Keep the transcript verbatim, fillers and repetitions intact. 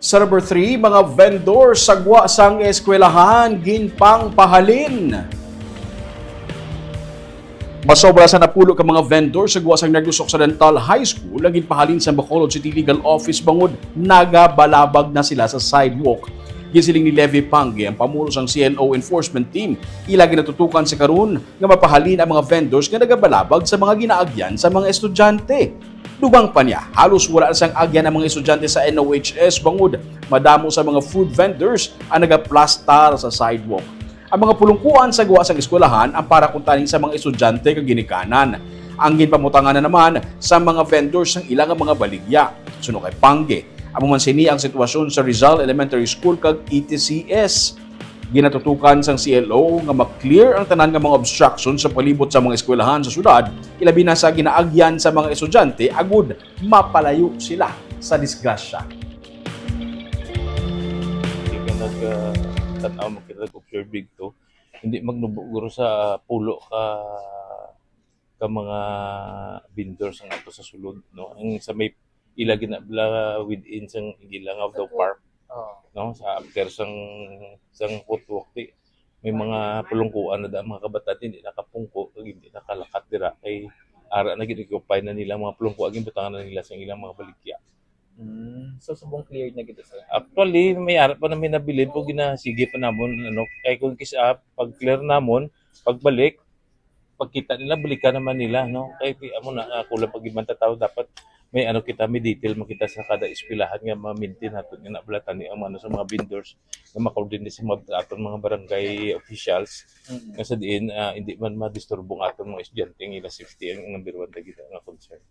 Sa number three, mga vendor sa gwa sang eskwelahan ginpangpahalin. Masobra sa napulo ka mga vendor sa gwa sang Negros Occidental High School ang ginpahalin sa Bacolod City Legal Office bangod nagabalabag na sila sa sidewalk. Ginsiling ni Levi Pangue, ang pamuno sang C L O Enforcement Team, ila ginatutukan sa karon nga mapahalin ang mga vendors nga nagabalabag sa mga ginaagyan sa mga estudyante. Dugang pa niya, halos wala na sang agyan ang mga estudyante sa N O H S bangod madamo sa mga food vendors ang nagaplastar sa sidewalk. Ang mga pulungkuan sa gwa sang eskwelahan ang para kuntani sa mga estudyante kag ginikanan. Ang ginpamutangan na naman sa mga vendors ang ilang mga baligya. Suno kay Pangue, amo man sini ang sitwasyon sa Rizal Elementary School kag E T C S. Ginatutukan sang C L O nga ma-clear ang tanan nga mga obstruction sa palibot sa mga eskwelahan sa syudad, ilabi na sa ginaagyan sa mga estudyante, agud mapalayo sila sa disgrasya. Hindi ka nag, ah, tan-aw, makita, nag-observe dito. Hindi magnubo guro sa pulo ka, ka mga vendors ang ato sa sulod, no? Ang sa may ila ginabla within sang ila nga daw park, Oh. No? Sa after sang, sang footwalk, di, may mga pulungkuan na da, mga kabataan, hindi nakapungko, kag hindi nakalakat dira. Kay ara na gid, occupy na nila mga pulungkuan, ginbutangan na nila sa ilang mga baligya. Mm. So, subong cleared na gid, sir. Actually, may ara pa namin nabilin po, ginasige pa namon, ano, kay kung kisa, pag clear namon, pagbalik, pagkita nila, balikan naman nila, no? Kay pi-, amo na, ah, kulang pag ibang tao, dapat may ano kita, may detail makita sa kada eskwelahan nga ma-maintain nato nga nabalatan ni ang ano sa mga vendors nga ma-coordinate sa mga aton mga barangay officials Mm. nga sa diin, ah, hindi man madisturbo ang aton mga estudyante, ang ila safety ang number one na gid nga concern.